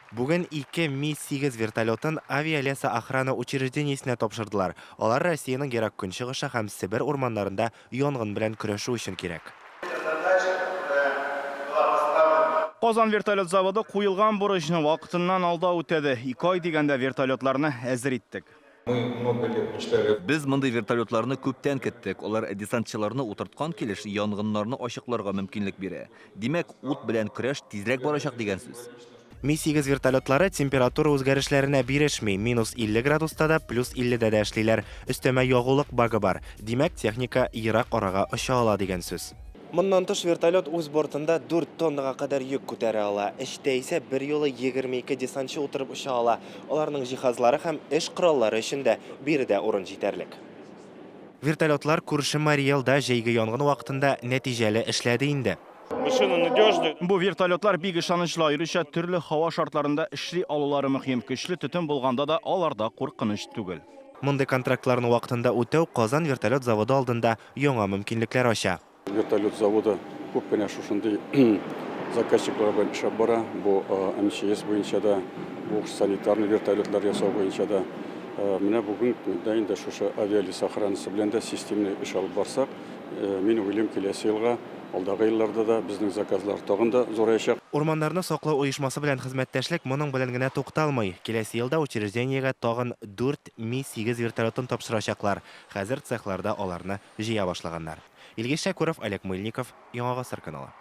Бүген ике Ми-8 вертолетын Авиалесоохрана учреждениесенә тапшырдылар. Алар Россиянең Ерак Көнчыгышы һәм Себер урманнарында янгын белән көрәшү өчен кирәк. Казан вертолет заводы куелган бурычны вакытыннан алда үтәде. Ике ай дигәндә вертолетларны әзер иттек. Без мондый вертолетларны күптән көттек. Алар десантчыларны утырткан килеш янгыннарны ачыкларга мөмкинлек бирә. Димәк, ут белән көрәш тизрәк барачак дигән сүз. Ми-8 вертолетлары температура үзгәрешләренә бирешми, минус 50 градуста да, плюс 50 дә дә эшлиләр. Өстәмә ягулык багы бар. Димәк, техника ерак арага оча ала дигән сүз. Моннан тыш, вертолет үз бортында дүрт тоннага кадәр йөк күтәрә ала. Эчтә исә берьюлы 22 десантчы утырып оча ала. Аларның җиһазлары һәм эш кораллары өчен дә биредә урын җитәрлек. Вертолетлар күрше Марий Элда җәйге янгын вакытында нәтиҗәле эшләде инде. Машина надежная. Бу вертолетлар бик ышанычлы, аеруча төрле һава шартларында эшли алулары мөһим. Көчле төтен булганда да аларда куркыныч түгел. Мондый контрактларны вакытында үтәү Казан вертолет заводы алдында яңа мөмкинлекләр ача. Вертолет заводы күп кенә шушындый заказчиклар белән эшләп бара. Бу МЧС буенча да, бу санитарный вертолетлар ясау буенча да. Менә бүген дә инде шушы авиалесохранасы белән дә системный эш алып барсак, мин уйлыйм, киләсе елга, алдагы елларда да безнең заказлар тагын да зураячак. Урманнарны саклау оешмасы белән хезмәттәшлек моның белән генә тукталмый. Киләсе елда учреждениегә тагын дүрт Ми-8 вертолетын тапшырачаклар. Хәзер цехларда аларны җыя башлаганнар. Илгиз Шәкүров, Олег Мыльников, Яңа Гасыр каналы.